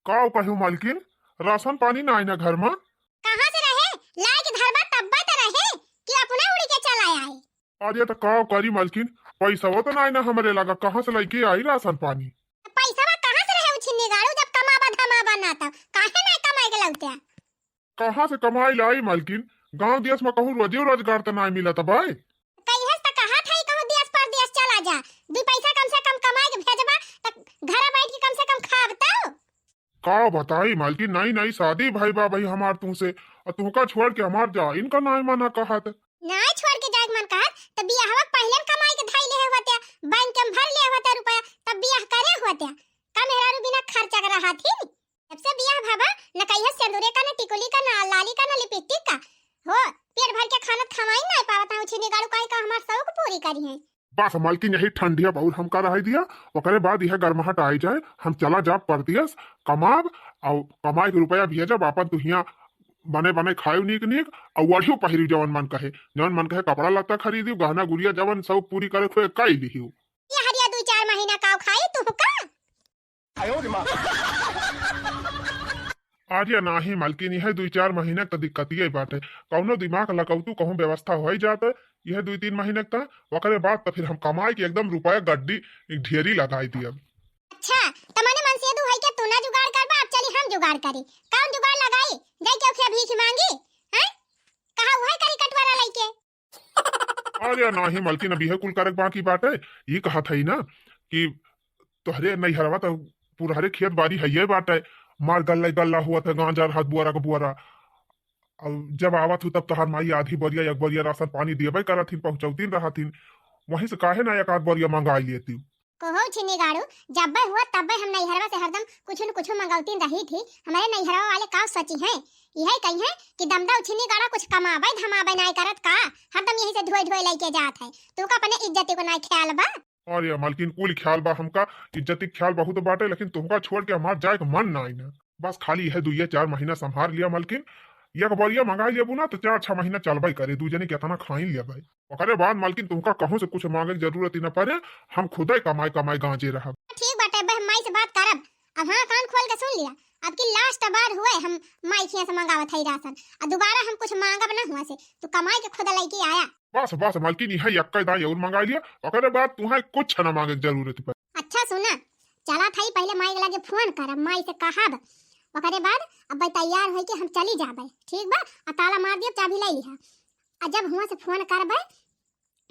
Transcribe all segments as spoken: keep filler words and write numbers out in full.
का कहियो मालकिन, राशन पानी नाई ना घर मा। कहाँ से रहे? लाइके धरबा तब्बे त रहे कि अपने उड़ी के चला आए। अरे त का करी मालकिन, पैसवा त नाई ना हमरे लगा, कहाँ से लइके आई राशन पानी? पैसवा कहाँ से रहे उछिन्नी गाड़ू, जब कमाबा धमाबा ना तब काहे ना कमाए के लौटे? कहाँ से कमाई लाई मालकिन? गांव देश मा कहूँ रोजी रोजगार त नाई मिलत बाय। कहियस त कहा था कहूँ देश परदेश चला जा, दुई पैसा कम से कम कमाए के भेजबा त घर बैठ के कम से कम खाब तउ। का बताई मालकिन, नई नई शादी भई बा भाई हमार तुहसे, अ तुहका छोड़ के हमार जाइन का नाई मना कहत। नाई छोड़ के जाए के मन कहत त बियाहवा के पहिले न कमाई के धई ले होते, बैंक के भर ले होते रुपया, तब बियाह करे होते। का मेहरारू बिना खर्चा के रहत ही? जब से बियाह भवा, न कहियो सेंदूरे का, न टिकुली का, न लाली का, न लिपस्टिक का। हो, पेट भर के खाना खवाई नाई पावत है, उछिन्नी गाड़ू कहीं का हमार शौक पूरी करी है। बस मालकिन, यही ठंडिया बहुत हमका रह दिया, ओकरे बाद यह गर्माहट आई जाए, हम चला जाब परदेस, कमाब, और कमाई के रुपया भेजब, आपन तुहिया बने बने खायु नीक नीक, और वढ़ियो पहिरी जवन मन कहे, जवन मन कहे कपड़ा लत्ता खरीदी, गहना गुरिया जवन शौक पूरी करे खोए कई लिहियो। ये हरिया दुई चार महीना काव खाई तू का? अरे नाही मालकिन, यह दुई चार महीना क दिक्कतिये बाटे। कौनो दिमाग लगौतू कहूँ व्यवस्था होइ जात, यह दुई तीन महीना क त, ओकरे बाद त फिर हम कमाई के एकदम रुपया गड्डी ढेरी लगाई दियब। अच्छा, त मने मनसेदू है के तू ना जुगाड़ करबा, अब चली हम जुगाड़ करी। कौन जुगाड़ लगाई? जाई के ओखे भीख मांगी? हैं? कहा उहे करी कटवारा लइके? अरे नाही मलकिन, अब इहे कुल करे के बाकी बाटे। ई कहत हई ना कि तोहरे नैहरवा त पुरहरे खेत बारी हइये बाटे, मार गल्ला गल्ला हुआ था, गांजा रहत बुआरा के बुआरा। अब जब आवत हूँ तब तोहार माई आधी बोरिया एक बोरिया राशन पानी देबे करत हिन, पहुँचौतीन रहत हिन, वहीं से काहे ना एक आध बोरिया मंगाई लेती। कहो छिन्नी गाड़ू, जब्बे हुआ तब्बे हम नैहरवा से हरदम कुछ न कुछ मंगौतीन रही थी। हमारे नैहरवा वाले का सोची हैं, यही कही हैं कि दमदा उछिन्नी गाड़ा कुछ कमाबे धमाबे नाय करत का, हरदम यही से ढोए ढोए लइके जात है। तू का अपने इज्जती को नाय ख्याल बा? अरे मलकिन, कुल ख्याल बा हमका, इज्जती ख्याल बहुत बाटे, लेकिन तुहका छोड़ के हमार जाए के मन नाय ना। बस खाली यह दुइये चार महीना संभार लिया मलकिन, एक बोरिया मंगाई लेबू ना तो चार छह महीना चलबे करे, दू जने केतना खाई लेबे। ओकरे बाद मालकिन तुमका कहूँ से कुछ मांगे के जरूरत ही न पड़े, हम खुदे कमाए कमाए गांजे रहब। ठीक बाटे, अब हम माई से बात करब। अब हाँ, कान खोल के सुन लिया, अब की लास्ट बार हुए हम माई खिया से मंगावत हई राशन, आ दोबारा हम कुछ मांगब ना हुआ से, तू कमाई के खुद लइके आया। बस बस मालकिन, इहे एक्के दाई और मंगा लिया, ओकरे बाद तुहे कुछ ना मांगे के जरूरत पड़े। अच्छा सुना, चला था पहले माई के लगे फोन करब, माई से कहब, ओकरे बाद अब तैयार होई के हम चली जाबे, ठीक बा? आ ताला मार दियब, चाबी ले लिहा। आ जब हुआ से फोन करबे,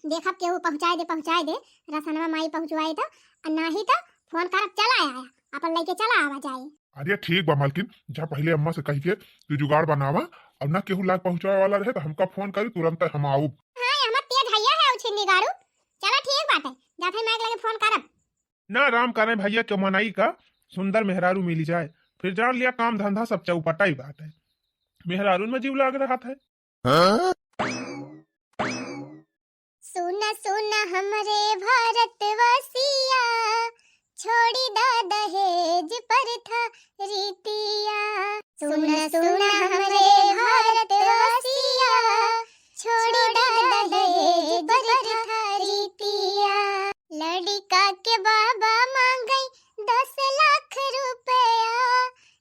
देखब केहू पहुँचाए दे, पहुँचाए दे, रसनवा माई पहुँचवाए तो, आ नाही तो फोन करब, चला आया, अपन लइके चला आवा जाए। अरे ठीक बा मालकिन, जा पहले अम्मा से कह के तू जुगाड़ बनावा, और ना केहू लाग पहुँचावे वाला रहे तो हमका फोन करी, तुरंत हम आउब। हाँ, हमर तेज हइया है उछिन्नी गाड़ू। चला ठीक बाटे, जात हई माई के लगे फोन करब। ना राम करे भैया के मनई का सुंदर मेहरारू मिली जाए, फिर जान लिया काम धंधा सब चौपटाई बाटे। मेहरारून में जीव लाग रहत है। सुन सुन हमरे भारतवासिया, छोड़ी दा दहेज प्रथा रीतिया। सुन सुन हमरे भारतवासिया, छोड़ी दा दहेज प्रथा रीतिया। लड़िका के बाबा मांगई दस लाख रुपया,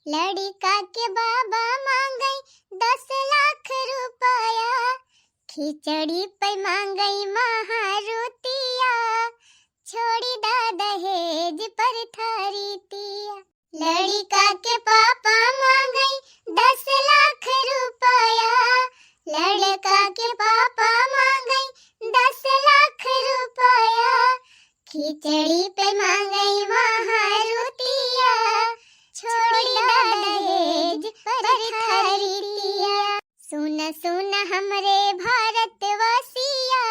लड़िका के बाबा मांगई दस लाख रुपया, खिचड़ी पे मांगई महारुतिया, छोड़ी दा दहेज प्रथा रीतिया। लड़िका के पापा मांगई दस लाख रुपया, लड़िका के पापा मांगई दस लाख रुपया, खिचड़ी पे मांगई महारुतिया, छोड़ी दा दहेज प्रथा रीतिया। सुन सुन हमरे भारतवासिया,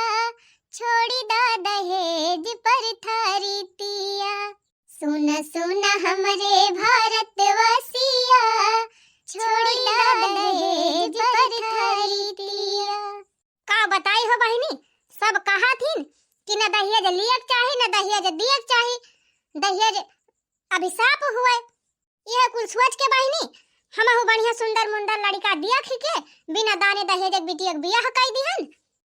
छोड़ी दा दहेज प्रथा रीतिया। सुन सुन हमरे भारतवासिया, छोड़ी दा दहेज प्रथा रीतिया। का बताई हो बहिनी, सब कहत हिन कि न दहेज लियक चाही, न दहेज दियक चाही, दहेज अभिशाप हुए। यह कुल सोच के बहिनी, हमहू बढ़िया सुंदर मुंदर लड़िका दियक ही के बिना दाने दहेज के बिटिया के बियाह कई दिहन।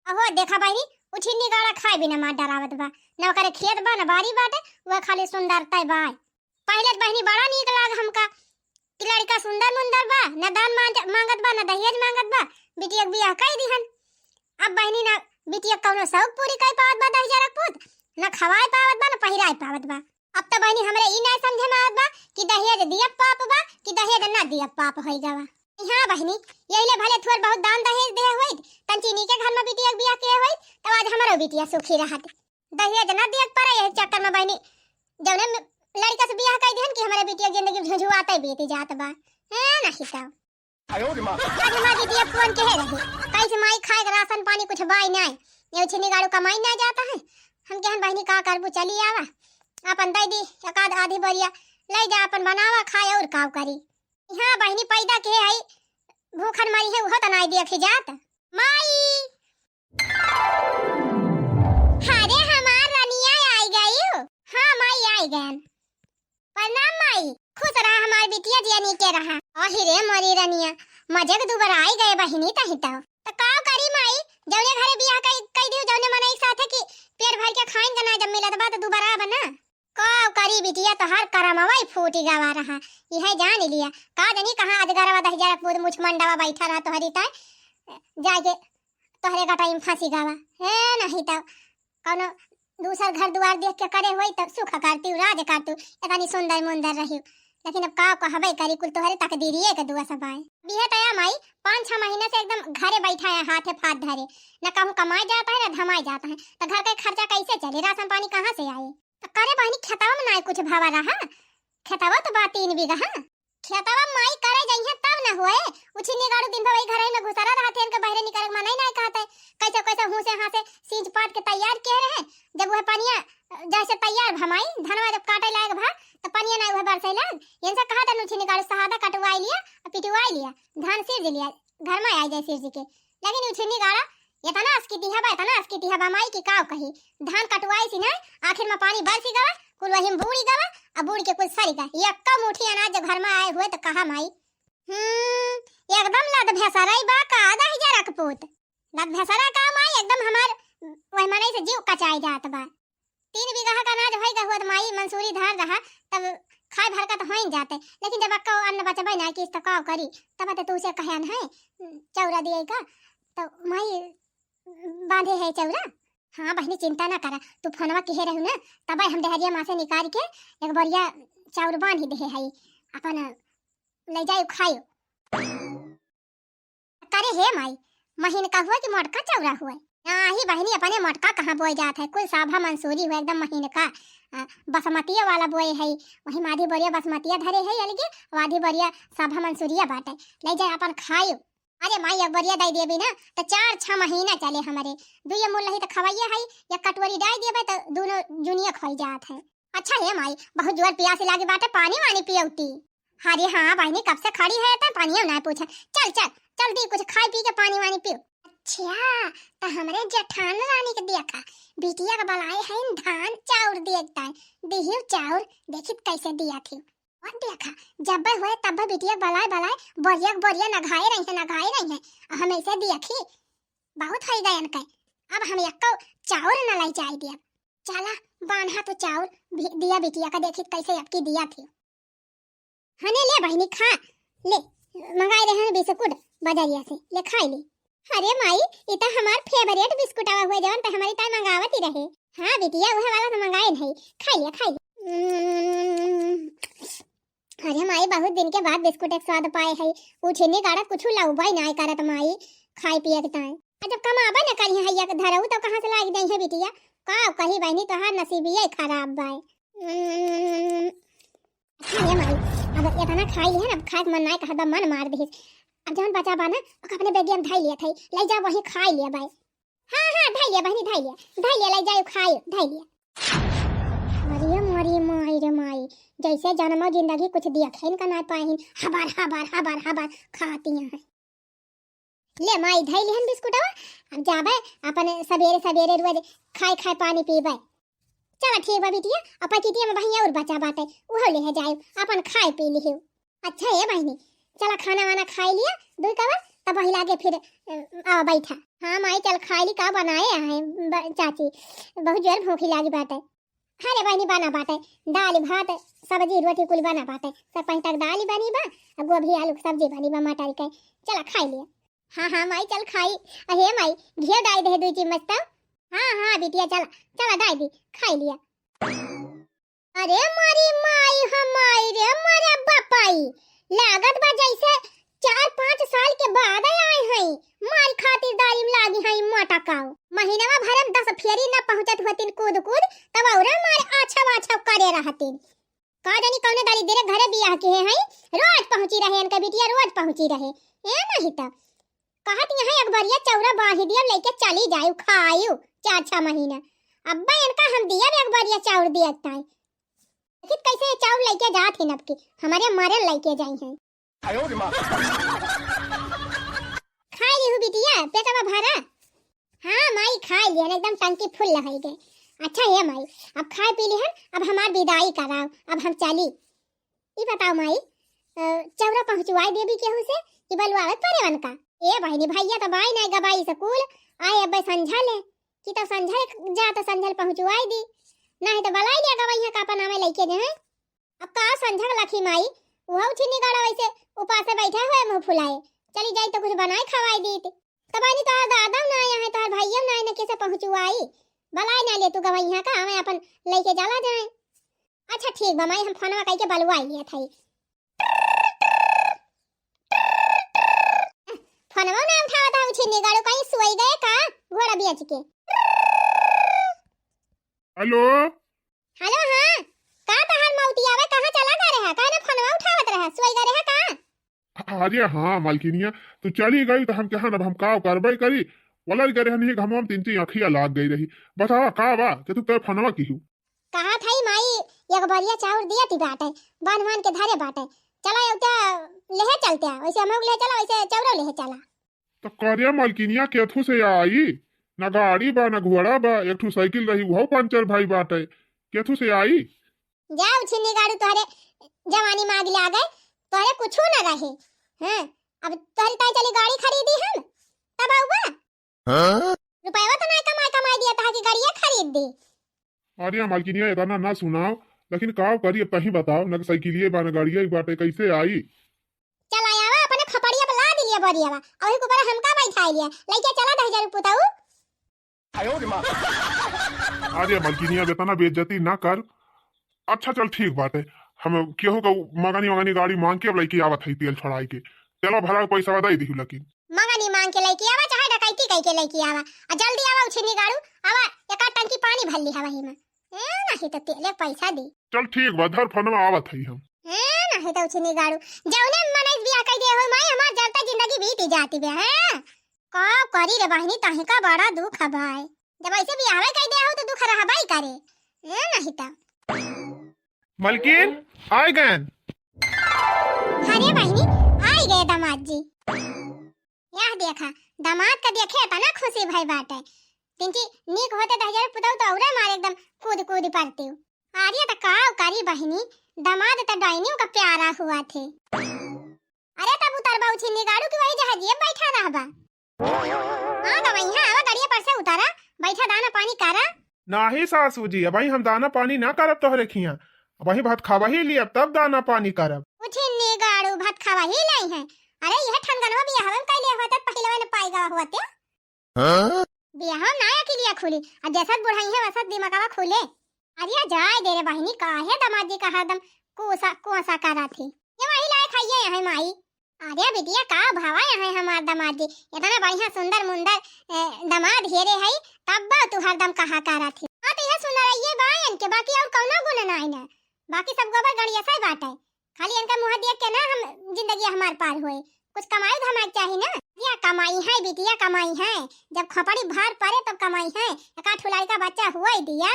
अहो देखा बहिनी, उछिन्नी गाड़ा खाए बिना मार डरावत बा, न ओकरे खेत बा, न बारी बाटे, वह खाली सुंदरता बा। पहिले त बहिनी बड़ा नीक लाग हमका, कि लड़का सुंदर मुंदर बा, न दान मांग-, मांगत बा, न दहेज मांगत बा, बिटिया के बियाह कई दिहन। अब बहिनी ना बिटिया के कौनो शौक पूरी कई पावत बा दहिजरक पूत, न खवाए पावत बा, न पहिराए पावत बा। अब त बहिनी हमरे ई ना समझे में आवत बा कि दहेज दियब पाप बा कि दहेज ना दियब पाप होई गवा। हाँ बहिनी, यही ले भले थोड़ बहुत दान दहेज दे होइत, तन चीनी के घर में बिटिया के बियाह के होइत, तब आज हमरो बिटिया सुखी रहत। दहेज ना दिए के पड़े, यही चक्कर में बहिनी जौने में लड़का से बियाह कर दिहन कि हमरे बिटिया के जिंदगी झुझुआते बीत जात बा। है नहीं तो। आज हमार बिटिया फोन के है रही, कैसे माई खाए के राशन पानी कुछ बाई नहीं, ये उछिनी गाड़ू कमाई नहीं जाता है। हम कहन बहिनी का करबू, चली आवा, अपन दे दी एक आध आधी बोरिया, ले जा अपन बनावा खाए और काव करी। हाँ बहिनी, पैदा के है, भूखन मरी है, उहो त नाई देखी जात। माई! अरे हमार रनिया आई गई। हाँ माई, आई गयन। प्रणाम माई। खुश रहा हमार बिटिया, जिया नीके रहा। अहि रे मोरी रनिया, मजे के दुबर आई गए बहिनी तही तो। त का करी माई, जौने घरे बियाह कई, कई दियो जौने मनई के साथे कि पेट भर के खाइन के ना, जब मिलत बा त दुबरा बना। का करी बिटिया, तोहार करमवा ही फूटी गवा रहा, इहे जान लिया। का जानी कहाँ अजगरवा दहिजरक पूत मुछ मंडवा बैठा रहा तोहरी ताय, जाके तोहरे गटाई में फंसी गवा। हे नहीं तो कौनो दूसर घर दुआर देख के करे होई तब सुख करती, राज करती, इतनी सुंदर मुंदर रही। लेकिन अब का कहबे करी, कुल तोहरे तकदीरिये के दुआ सब आए। बिहे तया माई पाँच छह महीने से एकदम घरे बैठा है, हाथे फात धरे, न कहूँ कमाए जाता है न धमाए जाता है, तो घर का खर्चा कैसे चले, राशन पानी कहाँ से आए? त करे बहिनी, खेतवा में नाई कुछ भावा रहा? खेतवा तो बा तीन बीघा। खेतवा माई करे जइहे तब न होए। उछिनी गाड़ू दिन भर वही घरही में घुसरा रहत है, इनके बहरे निकले के मनई नाई कहते। कैसे कैसे हूँ से हाँ से सींच पात के तैयार किए रहे। जब वह पनिया जैसे तैयार भा माई, धनवा जब काटे लायक भा, त पनिया नाई वह बरसे लाग। इनसे कहत है उछिनी गाड़ू सहादा कटवाई लिया, पिटवाई लिया, धान सींच लिया, घर में आई जाए सींच के। लेकिन उछिनी गाड़ा इतना अस्कितिहा बा, इतना अस्कितिहा बा माई कि काव कही। धान कटवाई सी ना, आखिर में पानी बरसी गवा, कुल वही में बूड़ी गवा, अब बूड़ के कुल सरी गवा। यक्का मुठी अनाज जो घर में आए हुए तो कहा माई। हम्म, एकदम लद भेसरई बा का दहिजरक पूत। लद भेसरा का माई, एकदम हमार वही मनई से जीव कचाई जात बा। तीन बीघा का अनाज होई गहुआ त माई मंसूरी धान रहा, तब खाए भर का त होइन जाते, लेकिन जब अक्का अन्न बचबे ना किस त का करी, तब त तू से कहन है, चौरा दिए का, त माई बांधे है चौरा। हाँ बहिनी, चिंता ना करा, तू फोनवा किहे रहू ना, तब हम डहरिया माँ से निकाल के एक बोरिया चाउर बांध ही देहे है, अपन ले जाए खायो। करे हे माई, महीन का हुआ कि मोटका चौरा हुआ? नाही बहिनी, अपने मोटका कहाँ बोए जात है, कुल साभा मंसूरी हुआ एकदम महीन का। आ, बसमतिया वाला बोए है, वही माधी बोरिया बसमतिया धरे है अलगे, वाधी बोरिया साभा मंसूरिया बाटे, ले जाए अपन खायो। अरे माई, एक बोरिया दे देबी ना, तो चार छह महीना चले हमारे। दुइये मुल रही तो खवाइए है, या कटोरी डाल देबे तो दोनों जुनिया खोई जात है। अच्छा हे माई, बहुत जोर प्यास लागी बाटे, पानी वानी पियौती। अरे हाँ बहिनी, कब से खड़ी है त पानियो ना पूछे। चल चल, जल्दी कुछ खाई पी के पानी वानी पियो। अच्छा, त हमरे जेठान रानी के देखा, बिटिया के बलाए है धान चाउर दिए ताई, दिहियो चाउर, देखित कैसे दिया थी। और देखा, जब हुए तब बिटिया के बलाए बलाए, बोरिया के बोरिया नघाए रही है, नघाए रही है, और हम ऐसे दिया थी, बहुत हो गए इनके। अब हम एको चाउर न लाई जाए दिया। चला, बान्हा तो चाउर भी दिया बिटिया का, देखित कैसे अबकी दिया थी। हने ले बहिनी, खा ले, मंगाए रहे हैं बिस्कुट बाजारिया से, ले खाई ले। अरे माई, ई त हमार फेवरेट बिस्कुट आवा हुआ, जवन त हमारी ताई मंगावत ही रहे। हाँ बिटिया, वह वाला तो मंगाए नहीं, खाई ले, खाई ले। उम्म, अरे माई, बहुत दिन के बाद बिस्कुट एक स्वाद पाए है। उठे ने गाड़ा कुछ लउबा ही ना करत माई, खाए पिए के ताई। आ जब कमाबा न करी है, धरऊ तो कहाँ से लाग जाई है बिटिया? का कही बहिनी, तोहार नसीबिये खराब बाय। उम्म, अरे माई, अब इतना खाई लिहन, अब खाए के मन नाय कहत बा, मन मार दिहिस। अब जौन बचा बा ना, ओका अपने बेगिया में धई लिया थई, ले जा वहीं खाई लिया बाई। हाँ, हाँ, धई लिया बहिनी, धई लिया, धई लिया, ले जाए खाए, धई लिया। अरे मोरी माई रे माई, जैसे जन्मो जिंदगी कुछ दिया खाइन का ना पाहिन, हबर, हबर, हबर, हबर खाती हैं। ले माई, धई लिहन बिस्कुटवा, अब जाबे अपन सबेरे सबेरे रोज खाए खाए पानी पीबे। चला ठीक बा बिटिया, अब पकिटिया में बहिया और बचा बाटे, उहो ले जाए, अपन खाए पी लिहियो। अच्छा ए बहिनी, चला खाना वाना खाए लिया, दुई कवर, तब वही लागे फिर, अ, आवा बैठा। हाँ माई, चल खाए ली, का बनाए हैं ब-, चाची, बहुत जोर भूखी लागी बाटे। अरे बहिनी, बना बाटे दाल भात, सब्जी रोटी कुल बना बाटे, सब पहिटक दाल बनी बा, आ गोभी आलू के सब्जी बनी बा मटर के। चला खाई लिया। हाँ हाँ माई, चल खाई। अहे माई, घिया डाल दे दुई चम्मच तब। हाँ हाँ बिटिया, चला चला, डाल दी, खाई लिया। अरे मोरी माई, हम माई रे मोरे बापाई, लागत बा जैसे चार पाँच साल के बाद आए हई। मार खातिर दारी में लागी हई मोटकाऊ। महीनवा भर में दस फेरी न पहुँचत होतिन कूद कूद, तब औरे मार आछव आछव करे रहतिन। का जानी कौने दारी देरे घरे बियाह किहे हई, रोज पहुँची रहे इनका बिटिया, रोज पहुँची रहे। ए नहीं त कहत यहाँ एक बरिया चौरा बांधी दिया, लेके चली जायु खायु चार छह महीना। अब्बा इनका हम दिया एक बरिया चाउर दिया ताई। देखित कैसे ये चाउर लेके जात ही नबकी, हमारे मरे लेके जाई हैं। खाई लिहू बिटिया, पेटवा भरा? हाँ माई, खाई लिहन, एकदम टंकी फुल लहई गए। अच्छा हे माई, अब खाए पी लिहन, अब हमार विदाई कराओ, अब हम चली। ई बताओ माई, अ, चौरा पहुँचवाई देबी केहू से कि बलवावे परे वनका? ए बहिनी, भैया तो बाई नहीं गबाई स्कूल, आए अब्बे संझा ले, कि तो संझा ले जा तो संझा ले पहुँचवाई दी, नहीं तो बलाई लिया गवैया का अपन हमें लेके जाए। अब का संझा के लखी माई, उहो छिन्नी गाड़ा वैसे उपासे बैठे हुए मुँह फुलाए, चली जाई तो कुछ बनाए खवाई दीत। तब आनी तोहर दादा ना आया है, तोहर भैया ना आए, न कैसे पहुँचवाई, बलाई ना ले तू गवैया का, हमें अपन लेके चला जाए। अच्छा ठीक बा माई, हम फोनवा कइके बलवाई लिया था। फोनवा ना उठावत है, उछिन्नी गाड़ू कहीं सोई गए का, घोड़ा बेच के। हेलो। हेलो, हाँ, का तहार मौती आवे, कहाँ चला गए रहा, काहे ना फोनवा उठावत रहा, सोई गए रहा का? अरे हाँ मालकिनिया, तू चली गई तो हम कहा ना, अब हम का करबे करी, वलर गए रहनी, घमवा में तीन तीन अखिया लाग गई रही। बतावा का बा कि तू तय फोनवा किहू? कहा था माई, एक बरिया चाउर दिया ती बाटे, बांध बांध के धरे बाटे, चला उठा लेहे चलते, वैसे हम लोग ले चला, वैसे चौरा लेहे चला। तो करे मालकिनिया केथू से आई? ना गाड़ी बा, ना घोड़ा बा, एक ठो साइकिल रही, उहो पंचर भई बाटे, केथू से आई? जाओ छिन्नी गाड़ू, तोहरे जवानी माग ले आ गए, तोहरे कुछो ना रहे। हाँ, अब तोहरी ताई चली गाड़ी खरीदी हम, तब आऊबा। हाँ? रुपया तो ना कमाए कमाए दिया था कि गाड़िया खरीद दी। अरे मालकिनिया, इतना ना सुनाओ, लेकिन का करी, अब तहीं बताओ, ना साइकिलिए बा, ना गाड़िया ही बाटे, कैसे आई? चला आवा, अपने खपड़िया पे लाद लिया बरियावा, अउही के ऊपर हमका बैठाई लिया, लइके चला दहिजरू पुताऊ। अरे मलकिनिया, अब एतना बेइज्जती ना कर। अच्छा चल ठीक बाटे, हम केहू का मंगनी मंगनी गाड़ी मांग के अब लइके आवत हई तेल छोड़ाई के। तेलवा भरा के पैसा दे दिहू लेकिन। मंगनी मांग के लइके आवा, चाहे डकैती कइके लइके आवा, आ जल्दी आवा उछिन्नी गाड़ू, आवा एक आध टंकी पानी भर ली हवा ही में। ए, नहीं तो तेले पैसा दी। चल ठीक बा, धर फोनवा, आवत हई हम। ए, नहीं तो उछिन्नी गाड़ू, जौने मनई बियाह कइ दे हो माई, हमार जलता जिंदगी बीत जाती बे, हैं? का करी रे बहिनी, तहीं का बड़ा दुख है भाई। जब ऐसे बियाह कइ दे हो तो दुख रहबई करे। ए, नहीं तो। मलकिन, आइ गएन। अरे बहिनी, आइ गए दामाद जी। यह देखा, दामाद का देखे एतना खुशी भई बाटे। तिनकी नीक होते दहिजर पुतऊ तो औरे मारे एकदम कूद कूद पड़ती। अरे त का करी बहिनी, दामाद त डाइनियो का प्यारा हुआ थे। अरे तब उतरबा उछिन्नी गाड़ू कि वही जहाजिए बैठा रहबा। हाँ गवैया, आवा गड़िया पर से उतरा, बैठा दाना पानी करा। नाही सासू जी, अबही हम दाना पानी ना करब तोहरे खिया, अबही भात खावा ही लियब तब दाना पानी करब। उछिन्नी गाड़ू भात खावा ही लाई है। अरे यह ठनगनवा बियाहवे में कैले होते, पहिलवे न पाई गवा होते। हाँ? बियाह ना अकेलिया खुली, आ जैसा बुढ़ाई है वैसा दिमागवा खुले। अरे जाए दे रे बहिनी, काहे दामाद जी का हरदम कोसा कोसा करा थे। ये वही लायक है ये है माई। अरे बिटिया, का भावा यहाँ है हमार दामाद जी, इतना बढ़िया सुंदर मुंदर, ए, दामाद हेरे है, तब तू हरदम कहा करा थी। हाँ, तो यह सुंदर है ये बा इनके, बाकी और कौनो गुण ना है ना, बाकी सब गोबर गड़िया से बाटे। खाली इनका मुँह देख के ना हम जिंदगी हमार पार होए, कुछ कमाई धमाई चाही ना। या कमाई है बिटिया, कमाई है, जब खोपड़ी भर पड़े तब कमाई है, एक आठ ठो लड़का बच्चा हुआ ही दिया।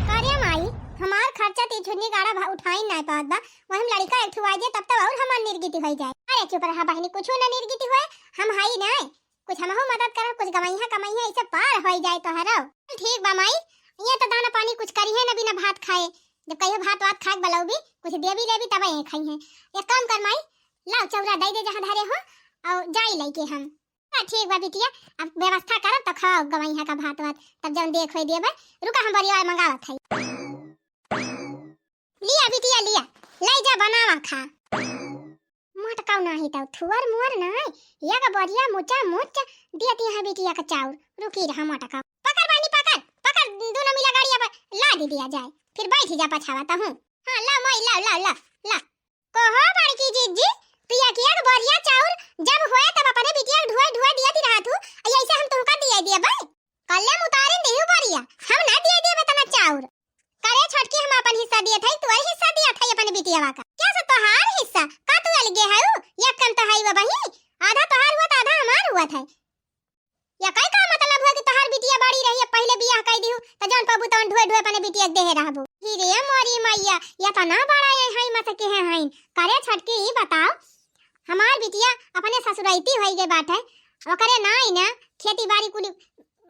करे माई, हमार खर्चा ती झुन्नी गाड़ा भा उठाई नाय पावत बा, वही में लड़का एक ठो आ जाए तब तो और हमार निर्गति होई जाए। अरे चुप रहा बहिनी, कुछो ना निर्गति होए, हम हई नाय, कुछ हमहू मदद करब, कुछ गवैया कमैया इसे पार होई जाए तोहरो। ठीक बा माई, ये तो दाना पानी कुछ करी है ना बिना भात खाए, जब कहियो भात वात खाए बलऊ भी कुछ देवी लेवी तब ये खाई है। एक काम कर माई, लाओ चौरा दे दे जहाँ धरे हो, और जाई लइके हम। हाँ, ठीक बा बिटिया, अब व्यवस्था करब त खाओ गवैया का भात वात, तब जौन देख होई देबे। रुका हम बरिया मंगावत हई। लिया बिटिया लिया, लै जा बनावा खा। मोटकाऊ नाही तौ थुअर मुअर नाही, एक बोरिया मुचा मुच दियती है बिटिया का चाउर। रुकी रहा मोटकाऊ, पकड़ बहिनी पकड़, पकड़ दोनों मिला गाड़िया पर लादि दिया जाए, फिर बैठ जा पछावा तहूँ। हाँ ला माई ला ला ला ला। कहो बड़की जिज्जी, तू एक एक बोरिया चाउर जब होए तब अपने बिटिया के ढुए ढुए दियती रहत हू, अ ऐसे हम तुमका दिए दिए भाई। कल्ले हम उतारिन दिहू बोरिया, हम ना दिए दिए तना चाउर। करे छोटकी हम अपन हिस्सा दिए थे, तोर हिस्सा दिए थे अपन बिटियावा का। क्या से तोहार हिस्सा? का तू अलगे है उ? एक कम तो है वो बही, आधा तोहार हुआ तो आधा हमार हुआ था। या कई का मतलब हुआ कि तोहार बिटिया बड़ी रही, अब पहले बियाह कई दिहू, तो जौन पबू तौन ढुए ढुए अपने बिटिया के देहे रहबू। ही रे मोरी मैया, या तो ना बड़ा ये है मत के है हैं। करे छोटकी ई बताओ, हमार बिटिया अपने ससुरैती होई गई बाटे, ओकरे नाई ना खेती बाड़ी कुली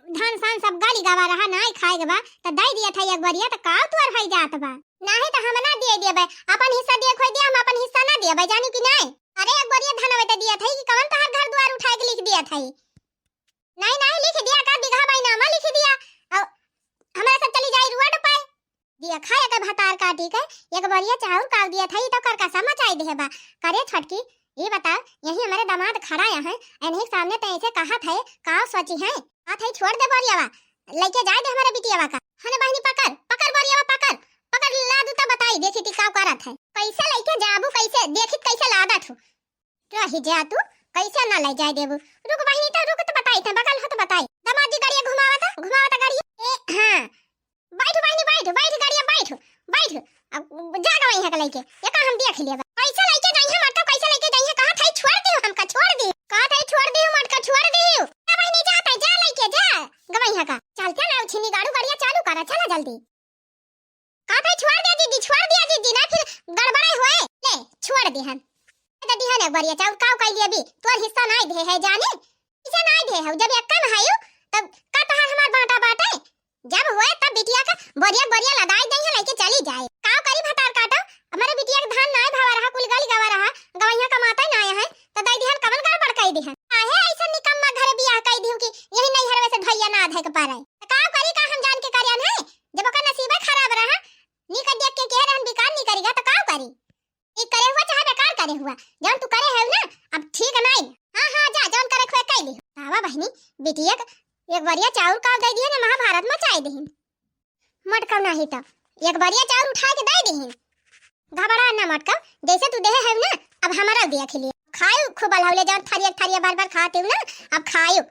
धान सान सब गाली गावा रहा, नाई खाए के बा, त दई दिया था एक बरिया, त का तुअर होई जात बा? नाही त हम ना दिए दिए बे, अपन हिस्सा दिए खोई दिया, हम अपन हिस्सा ना दिए बे, जानी कि नाई? अरे एक बरिया धन होई त दिया था कि कवन तोहार घर दुआर उठाए के लिख दिया था? नाई नाई लिख दिया का, बिगहा बैनामा लिख दिया, और हमरा सब चली जाई रोड पे। देखा एक भतार काटी के एक बरिया चाउर काव दिया था, ई तो करकसा मचाई देहे बा। करे छोटकी, ई बताओ, यही हमारे दामाद खड़ा है, इन्हीं के सामने ते ऐसे कहा थे, का सोची है? आ थे छोड़ दे बरियावा, लेके जाए दे हमारे बिटियावा का। हने बहिनी पकड़, पकड़ बरियावा पकड़, पकड़ ला दू तो बताई, देखी ती का करत है। कैसे लेके जाबू, कैसे देखी कैसे लादत हूँ। रही जा तू, कैसे ना ले जाए देबू? रुक बहिनी, तो रुक तो बताई, ते बगल हो तो बताई। दामाद जी गाड़िया घुमावता, घुमावता गाड़िया। ए, हाँ। बैठ बहिनी, बैठ, बैठ गाड़िया, बैठ, बैठ। अब जा गवा यहाँ के लेके, ये का हम देख लिया बा। कैसे लेके जाई है, मतलब कैसे लेके जाई है, कहा था छोड़ दियो हमका, छोड़ दी। कहा था छोड़ दियो, मटका छोड़ दियो। जा बहिनी, जा, तै जा लेके जा, गवा यहाँ का। चलते ना उछिनी गाड़ू, गाड़िया चालू करा, चला जल्दी। का भाई छोड़ दिया दीदी, छोड़ दिया दीदी, ना फिर गड़बड़ाई होए। ले, छोड़ दिहन। ए दीदी है ना बरिया चाउर काव कइली अभी, तोर हिस्सा नाई दे है जाने। इसे नाई दे है, जब एक कम है यू, तब का तोहार हमार बांटा बाटे? जब होए तब बिटिया का बोरिया बोरिया लदाई दे है, लेके चली जाए। काव करी भतार काटो, हमारे बिटिया के धान नाई भावा रहा, कुल गली गवा रहा, गवैया कमाता ही नाई है, तो दई दिहन कवन गड़बड़ कई दिहन। काहे ऐसा निकम्मा घर बियाह कई दिहू कि यही नैहर में से ढैया ना धै के पारे? तो काव करी का हम जान के करियन है? जब ओकर नसीबे खराब रहा, नीक देख के कहे रहन बेकार नी करेगा तो का करी? ई करे हुआ चाहे बेकार करे हुआ, जौन तू करे है ना, अब ठीक नाई। हाँ, हाँ, जा, जौन करे हुए कई ली। तावा बहिनी, बिटिया के एक बरिया चाउर काव दे दिए ना, महाभारत मचाए दिहिन। मटकव नाही तो एक बरिया चाउर उठा के दे दिहिन। घबरा ना मटकव, जैसे तू देहे है ना, अब हमारा देख लिए। खायु खूब अलहौले, जौन थरिया थरिया बार बार खाते हो ना, अब खायु।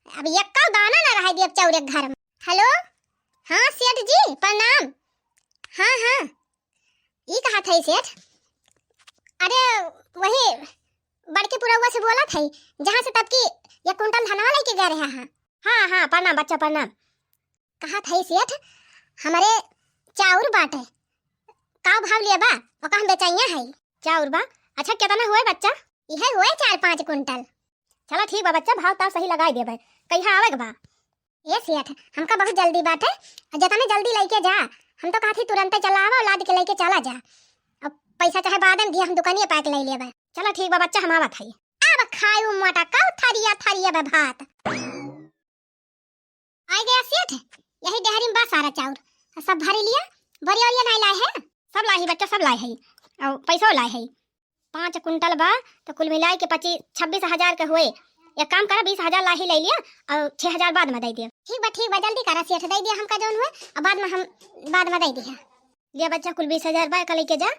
अब एक का दाना ना रह दिए अब चाउर एक घर में। हेलो, हाँ सेठ जी, प्रणाम। हाँ, हाँ, ई कहा था सेठ? अरे, वही बड़के पुरौआ से बोला था, जहाँ से तब की एक कुंटल धनवा लेके गए रहे हैं। हाँ, हाँ, प्रणाम बच्चा, प्रणाम। कहा था सेठ, हमारे चाउर बाटे, का भाव लिया बा? ओका हम बेचैया है। चाउर बा? अच्छा, कितना हुए बच्चा? यह हुए चार पाँच कुंटल। चला ठीक बा बच्चा, भाव ताव सही लगाई देबे। कहिया आवे के बा? ए सेठ, हमका बहुत जल्दी बाटे, जतने जल्दी लेके जा। हम तो कहत ही तुरंते चला आवा, लाद के लेके चला जा। अब पैसा चाहे बाद में दिया, हम दुकानिए पाए के ले लेबे। चला ठीक बा बच्चा, हम आवत हई। अब खायू मोटा कौ थरिया थरिया बा भात। आइ गया सेठ, यही डेहरी में बा सारा चाउर। सब भरी लिया, बोरिया ओरिया नहीं लाए है? सब लाई है बच्चा, सब लाए है, और पैसो लाए है। पाँच कुंटल बा, तो कुल मिलाए के पच्चीस, छब्बीस हजार के हुए। एक काम करा, बीस हजार लाही ले लिया और छह हजार बाद में दे दिया। ठीक बा, ठीक बा, जल्दी करा सेठ, दे दिया हमका जौन हुए, और बाद में हम, बाद में दे दिया। लिया बच्चा, कुल बीस हजार बा, का लेके जा,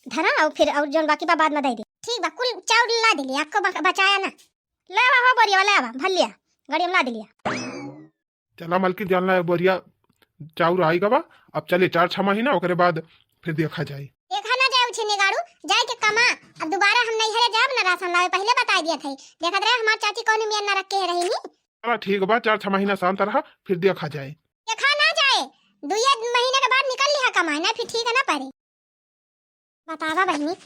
धरा और फिर और जौन बाकी बा बाद में दे दिया। ठीक बा, कुल चाउर ला दे लिया, आपको बक-, बचाया ना। ले आवा हो बोरिया, ले आवा, भर लिया, गाड़ी में ला दे लिया। चला मलकिन, जान ला, बोरिया चाउर आई गवा। अब चले चार छह महीना, ओकरे बाद फिर देखा जाए। देखा ना जाए उछिनी गाड़ू, जाए के कमा। अब दोबारा हम नैहरे जाब ना राशन लावे, पहले बताई दिया था। देखत रहे हमार चाची कौन मियन ना रख के रही नी। चला ठीक बा, चार छह महीना शांत रहा, फिर देखा जाए। देखा ना जाए, दुइये महीने के बाद निकल लिहा कमाए, ना फिर ठीक ना पड़े। बतावा बहिनी,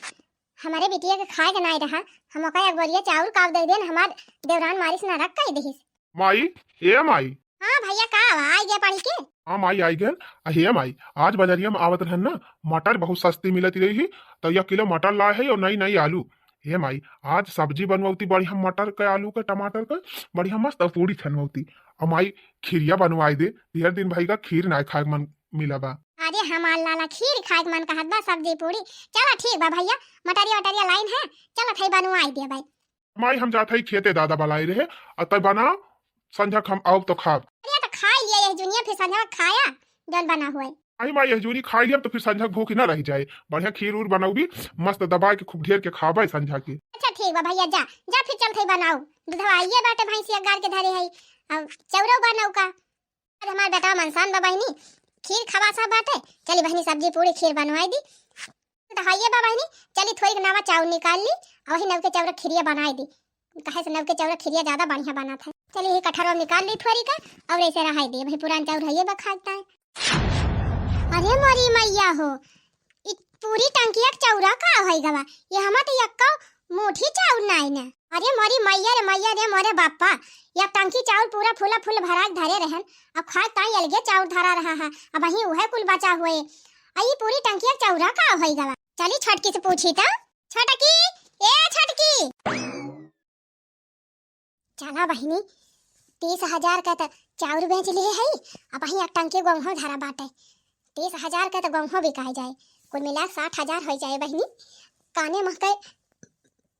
हमारे बिटिया के खाए के नाई रहा, हम ओका एक बोरिया चाउर काव दे देन, हमार देवरान मारिस ना रख कई दिहिस। माई, ए माई। हाँ भैया, का हुआ? आई गया पढ़ के? हाँ माई, आई गए। आ, हे माई, आज बजरिया में आवत रहन ना, मटर बहुत सस्ती मिलत रही, तो एक किलो मटर लाए है और नई नई आलू। हे माई, आज सब्जी बनवती बढ़िया मटर के, आलू के, टमाटर के, बढ़िया मस्त और पूड़ी छनवती। और माई, खीरिया बनवाई दे, ढेर दिन भई का खीर ना खाए के मन मिला बा। अरे हमार लाला, खीर खाए के मन कहत बा, सब्जी पूरी। चला ठीक बा भइया, मटरिया वटरिया लाइन है, चला थई बनवाई देबे। माई, हम जात हई खेते, दादा बलाए रहे, अ तै बनाओ, संझा क हम आउब तो खाब। अरे तो खाई लिया यह जुनिया, फिर संझा खाया जौन बना हुए। आई माई, यह जुनी खाई लिया तो फिर संझा क भूख न रह जाए। बढ़िया खीर उर बनउबी, मस्त दबाए के खूब ढेर के खाबे संझा के। अच्छा ठीक बा भइया, जा जा फिर चल थई बनाओ। दूधवा आइए बाटे, भैंसिया गार के धरे है, अब चौरो बनाऊ का। आज हमार बेटवा मनसान बा बहिनी, खीर खवासा बाटे। चली बहिनी, सब्जी पूरी खीर बनवाई दी। तो हइये बा बहिनी, चली थोड़ी नवा चाउर निकाल ली, अ वही नवके चौरा खीरिया बनाई दी। कहे से नवके चौरा खीरिया ज्यादा बढ़िया बनत है। चली यही कठरवा निकाल ली थोड़ी का, अउर ऐसे रहाई दी, वही पुरान चाउर हइये बा खाए ताए। अरे मोरी मैया हो, ई पूरी टंकिया के चौरा का होइ गवा? ये हमा तो यक्का मुठी चाउर नाई ना। अरे मोरी मैया रे मैया रे मोरे बापा, या टंकी चाउर पूरा फूला फूल भरा के धरे रहन, अब खाए ताई अलगे चाउर धरा रहा है, अबहीं उहे कुल बचा हुए। आ ई पूरी टंकिया के चौरा का होइ गवा? चली छोटकी से पूछी तो। छोटकी, ए छोटकी। चला बहिनी, तीस हजार का त चाउर बेच लिए है, अबहीं एक टंकी गोहूँ धरा बाटे। तीस हजार का त गोहूँ बिकाए जाए, कुल मिला के साठ हजार होइ जाए बहिनी। काने महके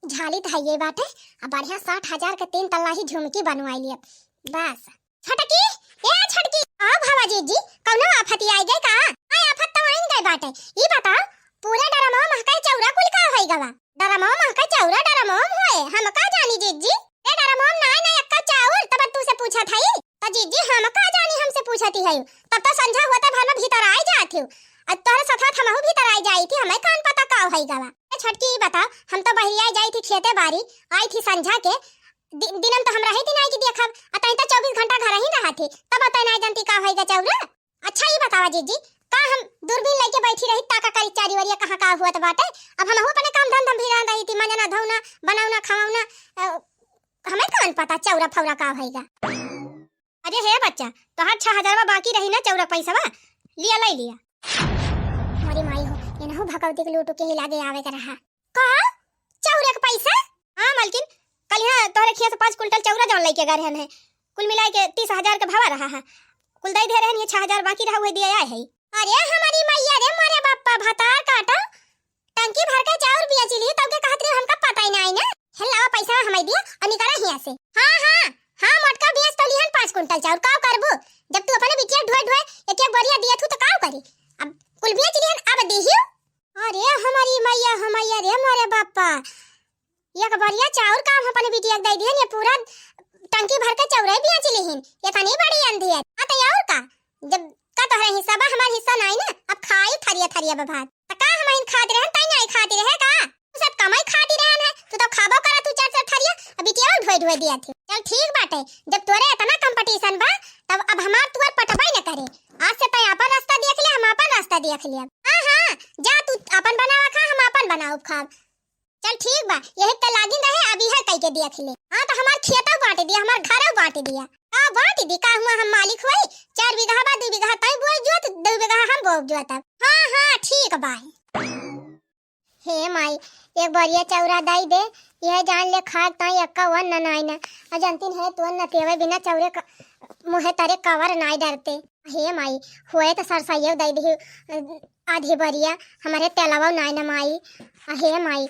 झाली त हइये बाटे, आ बढ़िया साठ हजार के तीन तल्ला ही झुमकी बनवाई लिया। बस। छोटकी, ए छोटकी, आओ भावा जीजी, कौनो आफत आई गए का? आई आफत तो आइन गए बाटे। ई बताओ, पूरे डरमवा महके चौरा कुल का होइ गवा? डरमवा महके चौरा डरमवा होए, हम का जानी जीजी? ए डरमवा नाई ना एक्का चाउर, तब तू से पूछत हई। त जीजी हम का जानी, हमसे पूछती हई? तब तो संझा होते भर में भीतर आई जात हूँ। अब तोहरे साथ हमहू भीतर आई जाई थी, हमें कौन पता का होइ गवा। ए छोटकी, ई बताओ, हम तो बहरिया जाई थी खेते बारी, आई थी संझा के, दि-, दिनम तो हम रही थी नाई कि देखब, अतही तो चउबीस घंटा घर ही रहा थी, तब अतही नाई जानती का होइगा चौरा। अच्छा ई बतावा जीजी, का हम दूरबीन लेके बैठी रही, ताका करी चारी ओरिया कहाँ का हुआ तो बाटे? अब हमहू अपने काम धंधा में भिरान रही थी, मंजना, धौना, बनौना, खवौना, अ, हमें कौन पता चौरा फौरा का होइगा। अरे हे बच्चा, तोहार छह हजारवा बाकी रही ना चौरा पैसवा, लिया, ले लिया। मोरी माई हो, एनहू भकौती के लूटू के ही लागे आवे के रहा। का? चौरा के पैसा? हाँ मलकिन, कल यहाँ तोहरे खिया से पाँच कुंटल चौरा जौन लेके गए रहन है, कुल मिलाए के तीस हजार के भावा रहा है, कुल दे दे रहन, ये छह हजार बाकी रहा, वही दिया आए है। अरे हमारी मैया रे, मोरे बापा, भतार काटा, टंकी भर के चाउर बेच ली, तब के कहत रही हमका पता ही नहीं ना। हे लावा पैसा हमें दिया और निकला हिया से। हाँ, हाँ, हाँ, मोटका बेच तो लिहन पाँच कुंटल चाउर, का करबू? जब तू अपने बिटिया ढोए ढोए एक एक बोरिया दिया थू तो का करी? अब कुल बेच लिहन, अब दीही। अरे हमारी मैया, हमारी रे, मोरे बापा, एक बोरिया चाउर का हम अपने बिटिया के दे दिहन, ये पूरा टंकी भर के चौरा बेच लिहिन, इतनी बड़ी अंधी है। हाँ, तो और का, जब का तोहरा हिस्सा बा, हमार हिस्सा नाई ना, अब खाई थरिया थरिया बा भात। त का हम इन खात रहन, तई नाई खाती रहे का? तू सब कमाई खाती रहन है, तू तो खाबो करा तू चार चार थरिया, अब बिटिया ढोए ढोए दिया थी। चल ठीक बाटे, जब तोरे इतना कंपटीशन बा, तब अब हमार तुअर पटबई न करे। आज से तई आपन रास्ता देख ले, हम आपन रास्ता देख ले। हाँ, हाँ, जा तू आपन बनावा खा, हम आपन बनाउब खाब। चल ठीक बा, यही त लागिन रहे, अब इहे कई के देख ले। हाँ, तो हमार खेतौ बांट दिया, हमार घरौ बांट दिया। का बांट दी, का हुआ हम मालिक होई? चार बीघा बा, दू बीघा तई बोई जोत, दू बीघा हम बोब जोतब। हाँ, हाँ, ठीक बा। हे माई, एक बोरिया चौरा दई दे, यह जान ले खाए ताई एक्का वन न नाई न। और जानतीन है, तू अन्न तेवे बिना चौरे क-, मुँहे तरे कवर नाई डरते। हे माई, होए त सरसइयो दई दे, आधी बोरिया, हमारे तेलवा नाई न माई। हे माई,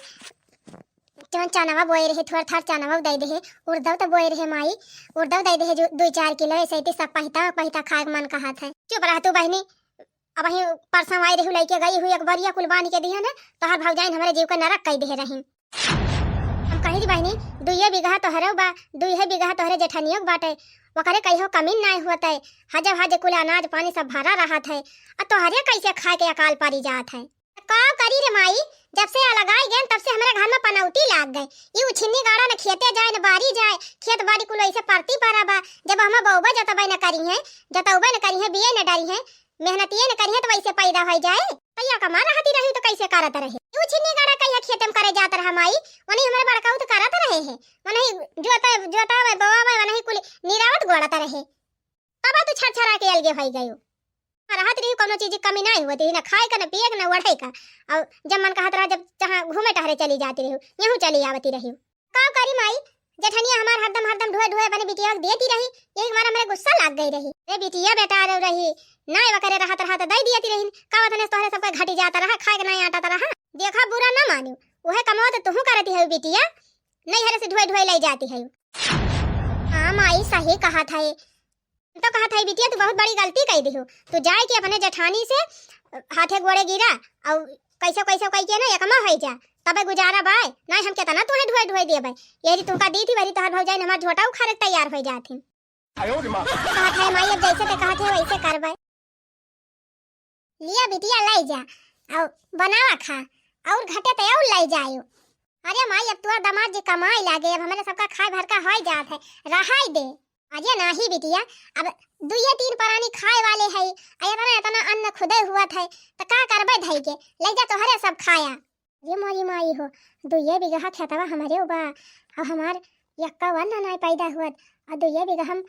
जौन चनवा बोए रहे, थोड़ा थार चनवा दे दे, उड़दव तो बोए रहे माई, उड़दव दे दे जो दुई चार किलो, ऐसे ही सब पहिता पहिता खाए के मन कहत है। चुप रह तू बहिनी, अबहीं परसों आई रही लइके गई हुई एक बोरिया कुल बांध के दिहन, तोहर भौजाइन हमरे जीव के नरक कई दे रही। हम कही बहिनी, दुइये बीघा तोहरे बा, दुइये बीघा तोहरे जेठनियो के बाटे, ओकरे कहियो कमी नाई होत है, हजे हजे कुल अनाज पानी सब भरा रहत है, आ तोहरे कैसे खाए के अकाल पड़ी जात है। का करी रे माई, जब से अलगाई गएन, तब से हमरे घर में पनौती लाग गए। ई उछिन्नी गाड़ा न खेते जाए, न बारी जाए, खेत बाड़ी कुल ऐसे परती परा बा। जब हम बोबे जोतबे न करी हैं, जोतबे न करी हैं, बिये न डरी हैं, मेहनतिये न करी हैं, तो वैसे पैदा हो जाए। तैया कमा रहती रही तो कैसे करत रहे? ई उछिन्नी गाड़ा कहिया खेते में करे जात रहा माई, वनी हमरे बड़का तो करत रहे हैं, वनी जोता, जोतावे, बोआवे, वनी कुल निरावत गोड़त रहे। तब तू छरछरा के अलगे होई गयो। रहत रही, कौनो चीज की कमी नाई होती, ना खाए का, ना पिए का, ना ओढ़े का। और जब मन कहत रहा, जब जहाँ घूमे टहरे चली जाती रही, यहूँ चली आवती रही। का करी माई, जेठनिया हमार हरदम, हरदम ढोए, ढोए अपने बिटिया के देती रही, यही मारे हमरे गुस्सा लाग गई रही। रे बिटिया बेटा रे रही, नाय वकरे रहत रहत दइ दियती रहिन, का वतने तोहरे सबके घटी जात रहा, खाए के नाय आटत रहा। देखा बुरा न मानियो, उहे कमवा तो तुहू करती है बिटिया, नैहरे से ढुए ढुए लइ जाती है। हाँ माई सही कहत है, तो कहत है बिटिया तू बहुत बड़ी गलती कइ दिहू, तू जाए के अपने जेठानी से हाथे गोड़े गिरा और कैसे कैसे कइ के ना एकमा होइ जा, तबे गुजारा बाय, नाय हम केतना तुहे ढुए ढुए देबै। यही तुमका दी थी वही तोहर भौजाई हमार झोटा उखाड़े के तैयार होइ जात ही। कहत है माई अब जैसे ते कहत है वैसे करबै। लिया बिटिया लाई जा और बनावा खा, और घटे ते और लाई जायो। अरे माई अब तुहर दामाद जी कमाई लागे, अब हमरे सबका खाए भर का होइ जात है, रहाई दे। अरे नाही बिटिया, अब दुइये तीन परानी खाए वाले है, आ एतना एतना अन्न खुदे हुअत है, त का करबै धई के, लै जा तोहरे सब खाया। अरे मोरी माई हो, दुइये बीघा खेतवा हमरे बा, अब हमार यक्का अन्न नाय पैदा हुअत, और दुइये बीघा हम,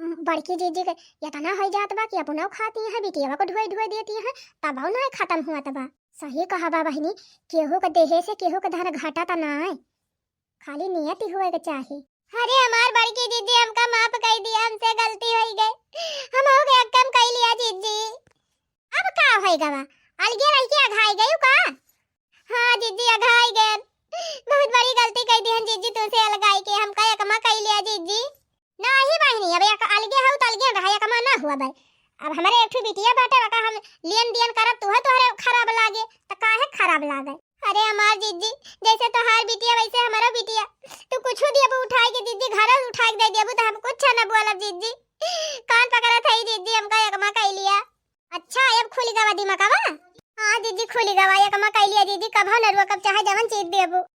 उम, बड़की जीजी के एतना होइ जात बा कि अपनौ खाती हैं, बिटियावा को ढुए ढुए देती हैं, तबौ नाय खतम हुअत बा। सही कहा बा बहिनी, केहू के देहे से केहू के धन घाटा त नाय, खाली नियति हुए के चाही। अरे हमार बड़की जीजी हमका माफ कइ दिया, हमसे गलती होइ गइ, हम हो गए कम कइ लिया जीजी। अब का होइ गवा, अलगे रह के अघाई गयू का? हाँ जीजी अघाई गए, बहुत बड़ी गलती कइ दिहन जीजी तुमसे अलगाई के, हमका एकमा कइ लिया जीजी। नाही बहिनी, अब एक अलगे हऊ त अलगे रहा, एकमा ना हुआ भाई। अब हमरे एक ठो बिटिया बाटे, ओका हम लेन देन करब, तुहे तोहरे खराब लागे, त काहे खराब लागे? अरे हमार जीजी, जैसे तोहार बिटिया वैसे हमरो बिटिया, तू कुछ दियबू उठाई के जीजी, घर उठाई के दे दियबू त हम कुछ ना बोलब जीजी। कान पकड़त है जीजी, हमका एकमा कइ लिया। अच्छा, अब खुली गवा दिमागवा? हाँ जीजी खुली गवा, एकमा कइ लिया जीजी, कभौ न रुआ, कब चाहे जवन चीज देबू।